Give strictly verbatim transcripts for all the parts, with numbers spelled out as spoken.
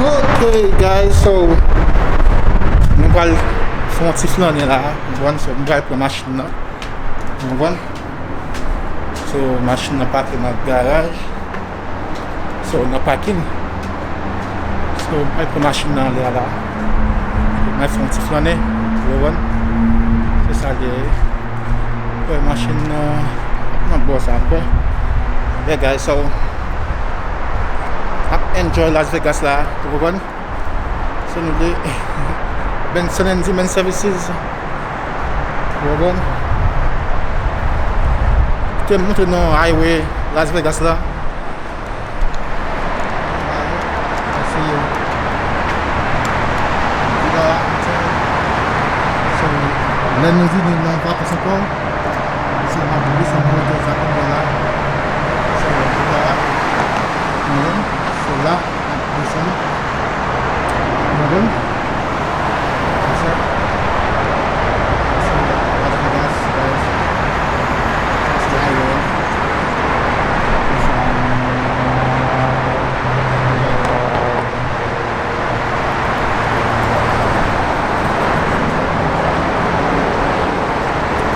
Ok, guys, so nou pral fè yon ti flannen la, ou konprann? So, nou pral pran machin nan, ou konprann? So, machin nan pake nan garaj. So, nan pakin. So, mwen pran machin nan anlè a la. Mwen fè yon ti flannen, ou konprann? Se sa l ye. Wè, machin nan, nan bò sa, kwè. Bagay sa, w ap enjoy Las Vegas la, ou konprann? Se nou de Benson and Demon Services. Ou konprann? Te montre nou highway Las Vegas la. Mèsi. Vila, so, lè nou vini nan vakans ankò, se nan Brisbane nou te sa konbyen la. So, vila, nou menm, se la. Desann. Mwen menm. Se sa. Se Las Vegas, guys. Se highway. Se sa.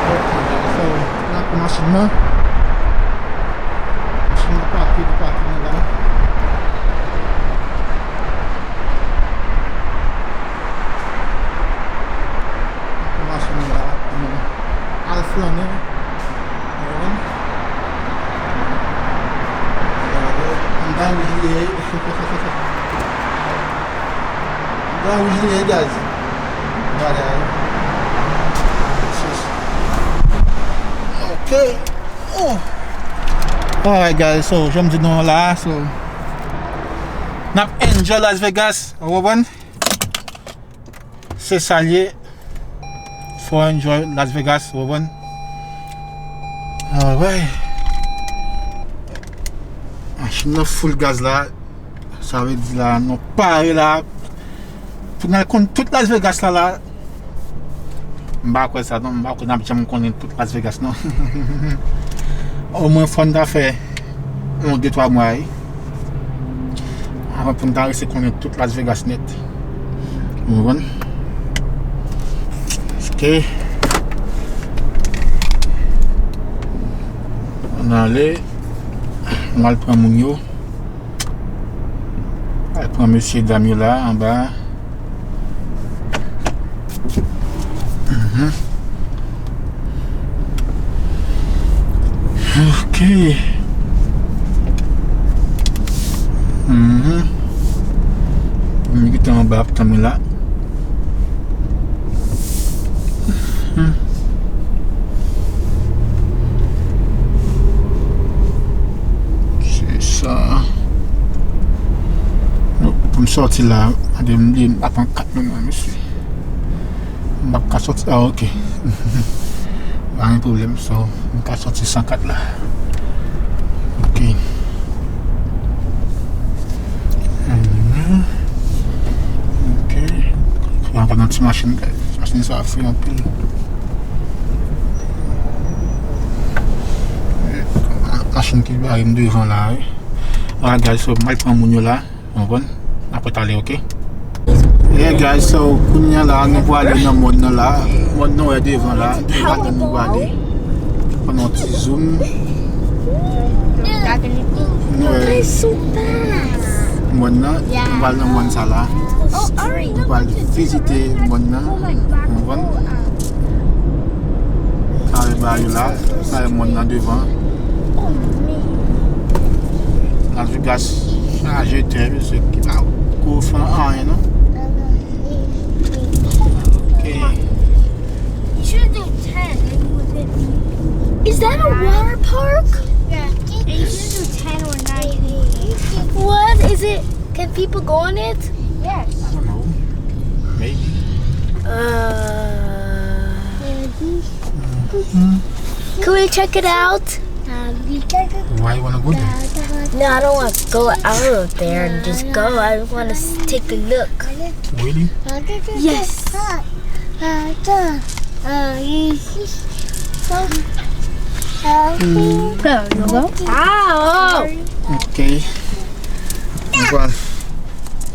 Ok, so, la pou machin nan. Machin nan pake, li pake nan la. Machin la, al flannen. Andan wouj li ye. Andan wouj li ye, guys. Bagay. Ok. Oh. Alright, guys, so, jan m di nou la, so, n ap enjoy Las Vegas, ou konprann? Se sa l ye. Fò enjoy Las Vegas, ou konprann? Alright. Machin nan full gaz la. Sa vle di la, nou pare la. Pou n al konn tout Las Vegas la, la. M pa kwè sa, non. M pa kwè n ap janm konnen tout Las Vegas, non. Omwen fò n ta fè yon de twa mwa, wi. Avan pou n ta resi konnen tout Las Vegas nèt. Ou konprann? Paske ann ale, m al pran moun yo. Al pran mesye dam yo la, anba. Mhm. Ok. Mhm. M kite anba ap tann mwen la. Mhm. Se sa. Non, pou m sòti la, gade m li ap an kat menm nan, mesye. M p ap ka sòti. Ah, ok. Pa gen pwoblèm, so, m ka sòti san kat la. Ok. Mhm. Ok. Fè ankò nan ti machin, guys. Machin sa fre anpil. Machin ki bare m devan la, wi. Alright, guys, so, m al pran moun yo la. Ou konprann? N ap retale, ok? Yeah, guys, so, kounye a la, nou prale nan mòn nan la. Mòn nan wè devan la, nou prale, nou prale. Pandan yon ti zoom. Nou wè mòn nan, nou pral nan mòn sa la. Nou pral vizite mòn nan. Ou konprann? Sa e ba yo la, sa e mòn nan devan. Las Vegas chaje tè, mesye, ki pa ko fè anyen, non. Ok. Is that a water park? Yeah. What is it? Can people go on it? Yes. I don't know. Maybe. Uh, can we check it out? Why you wanna go there? No, I don't want to go out there and just go. I want to take a look. Really? Yes. There you go. Ow. Ok. Mwen pral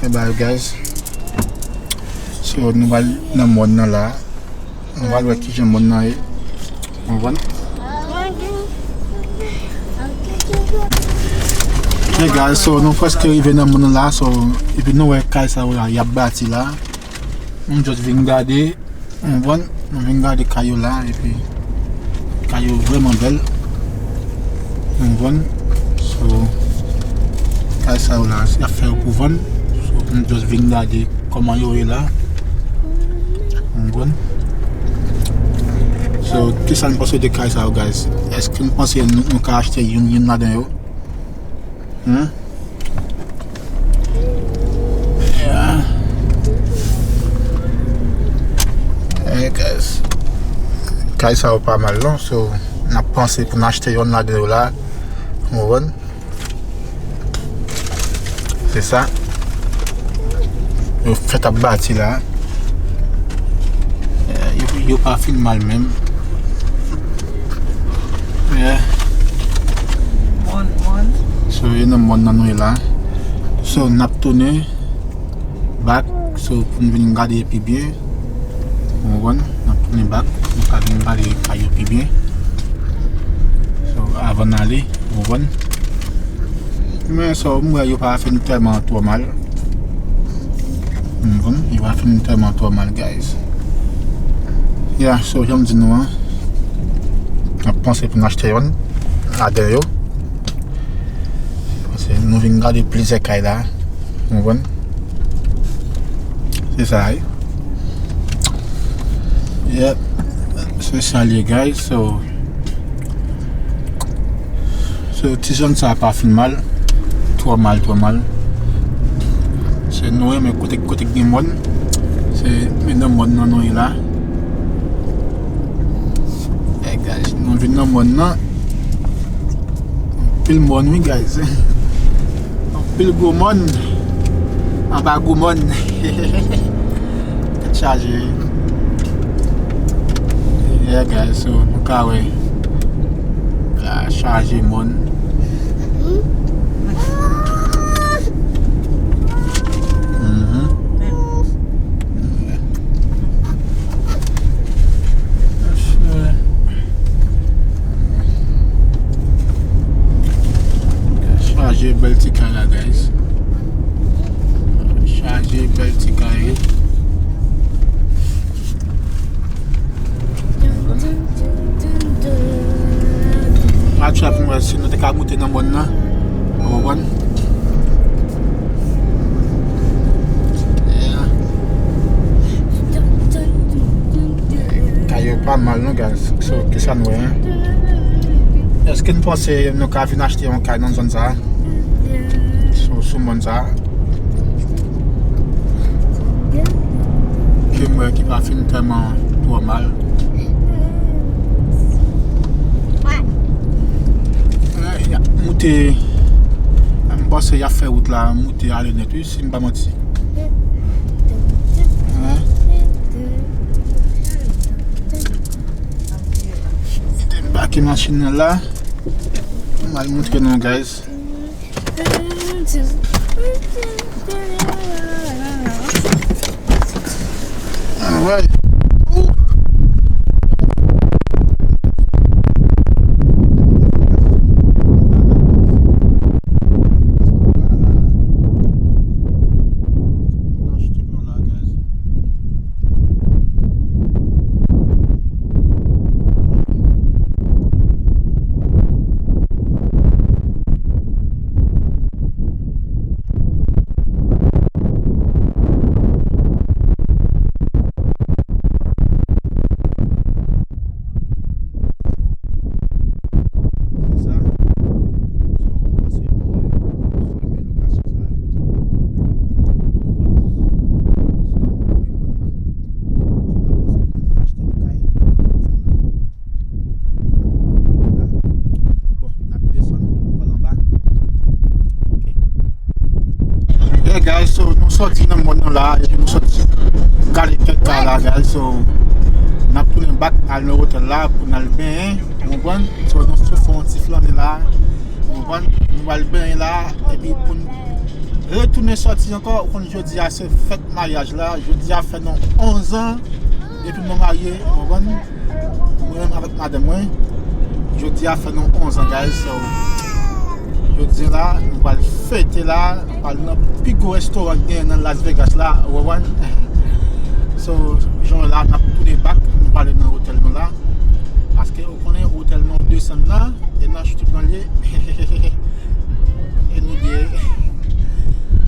Hey, bye, guys. So, nou pral nan mòn nan la. Nou pral wè kijan mòn nan ye. Ou konprann? Hey, guys, so, nou prèske rive nan mòn nan la. So, epi nou wè kay sa yo la, y ap bati la. Nou just vin gade. Ou konprann? Nou vin gade kay yo la, epi kay yo vrèman bèl. Ou konprann? So, kay sa yo la, y ap fè yo pou vann. So, nou just vin gade kòman yo ye la. Ou konprann? So, kisa n panse de kay sa yo, guys? Èske n panse nou, nou ka achte youn, youn ladan yo? Hmm? Yeah. Hey, guys. Kay sa yo pa mal, non? So, n ap panse pou n achte yonn ladan yo la. Ou konprann? Se sa. Yo fèk ap bati la. Eh, yo, yo pa fin mal menm. Yeah. Mòn, mòn. So, e nan mòn nan nou ye la. So, n ap tounen back. So, pou n vin gade pi byen. Ou konprann? N ap tounen back. Nou ka vin gade kay yo pi byen. So, avan n ale, ou konprann? Men sa, m wè yo pa fin tèlman twò mal. Ou konprann? Yo pa fin tèlman twò mal, guys. Yeah, so, jan m di nou an, n ap panse pou n achte yonn ladan yo. Paske nou vin gade plizyè kay la. Ou konprann? Se sa, wi. Yep. Se sa l ye, guys. So, so, ti zòn sa pa fin mal. Twò mal, twò mal. Se nou renmen kote, kote k gen mòn. Se men nan mòn nan nou ye la. Hey, guys, nou vin nan mòn nan. Anpil mòn, wi, guys. Anpil gwo mòn. Anba gwo mòn. Tèt chaje, wi. Yeah, guys, so, nou ka wè. La, chaje mòn. Mhm. Chaje bèl ti kay la, guys. Chaje bèl ti kay. Match la pou mwen, si nou te ka moute nan mòn nan. Ou konprann? Yeah. Kay yo pa mal, non, guys. So, kisa nou wè, hein? Èske n panse nou ka vin achte yon kay nan zòn sa a? Sou, sou mòn sa a? Ke m wè ki pa fin tèlman twò mal. Eh, y ap moute, m panse y ap fè wout la moute ale nèt, wi, si m pa manti. Hein? Kite m pake machin nan la. M al montre nou, guys. Alright. Se sa. So, ou panse nou, nou renmen lokasyon sa a? Ou konprann? So, nou renmen mòn nan. So, n ap panse pou nou achte yon kay nan zòn sa la. Bon, n ap desann, nou pral anba. Ok. Yeah, guys, so, nou sòti nan mòn nan la, epi nou sòti gade kèk kay la, guys. So, n ap tounen back al nan otèl la pou n al benyen, ou konprann? So, nou sot fè yon ti flannen la, ou konprann? Nou al benyen la, epi pou n Retounen sòti ankò, ou konn jodi a se fèt maryaj la. Jodi a fè nou onz an depi nou marye, ou konprann? Mwen menm avèk madanm mwen. Jodi a fè nou onz an, guys. So, jodi la, nou pral fete la, nou pral nan pi gwo restoran ki genyen nan Las Vegas la, ou konprann? So, jan la, n ap tounen back, nou prale nan otèl nou la. Paske ou konnen otèl nou desann nan, e nan chouchou nan lye. E nou lye.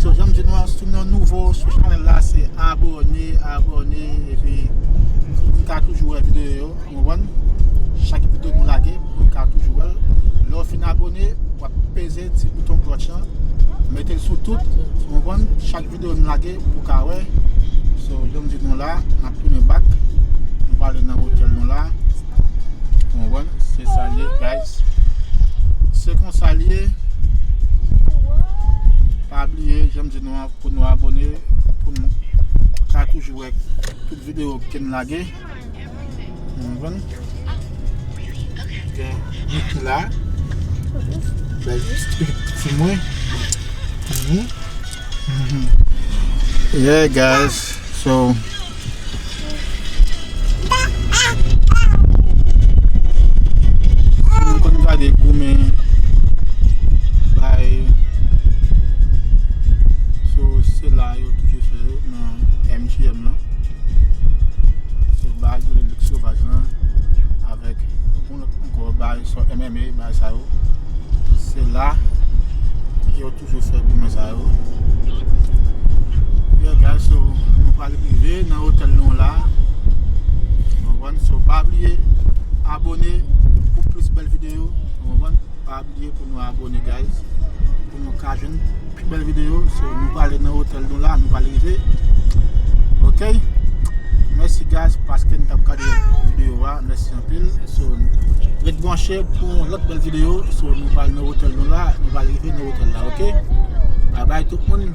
So, jan m di nou an, si nou nouvo sou chanèl la, se abòne, abòne, epi pou n ka toujou wè videyo yo, ou konprann? Chak videyo nou lage, pou n ka toujou wè l. Lè w fin abòne, w ap peze ti bouton klòch lan, mete l sou tout, ou konprann? Chak videyo nou lage, pou w ka wè. So, jan m di nou la, n ap tounen back, nou prale nan otèl nou la. Ou konprann? Se sa l ye, guys. Se konsa l ye. Pa bliye, jan m di nou an, pou nou abòne, pou nou ka toujou wè tout videyo ke n lage. Ou konprann? Gen Mickey la. Bèl ti mwen. Mhm. Mhm. Yeah, guys. So, si nou konn gade goumen bay, so, se la yo toujou fè yo nan M G M nan. So, bay yo le Lèk Sovaj lan avèk yon lòt ankò bay sou M M A, bay sa yo. Se la yo toujou fè goumen sa yo. Yeah, guys, so, nou pral rive nan otèl nou la. Ou konprann? So, pa bliye abòne pou plis bèl videyo. Ou konprann? Pa bliye pou nou abòne, guys. Pou nou ka jwenn pi bèl videyo. So, nou prale nan otèl nou la, nou pral rive. Ok? Mèsi, guys, paske n t ap gade videyo a. Mèsi anpil. So, ret branche pou yon lòt bèl videyo. So, nou pral nan otèl nou la, nou pral rive nan otèl la, ok? Bye bye tout moun.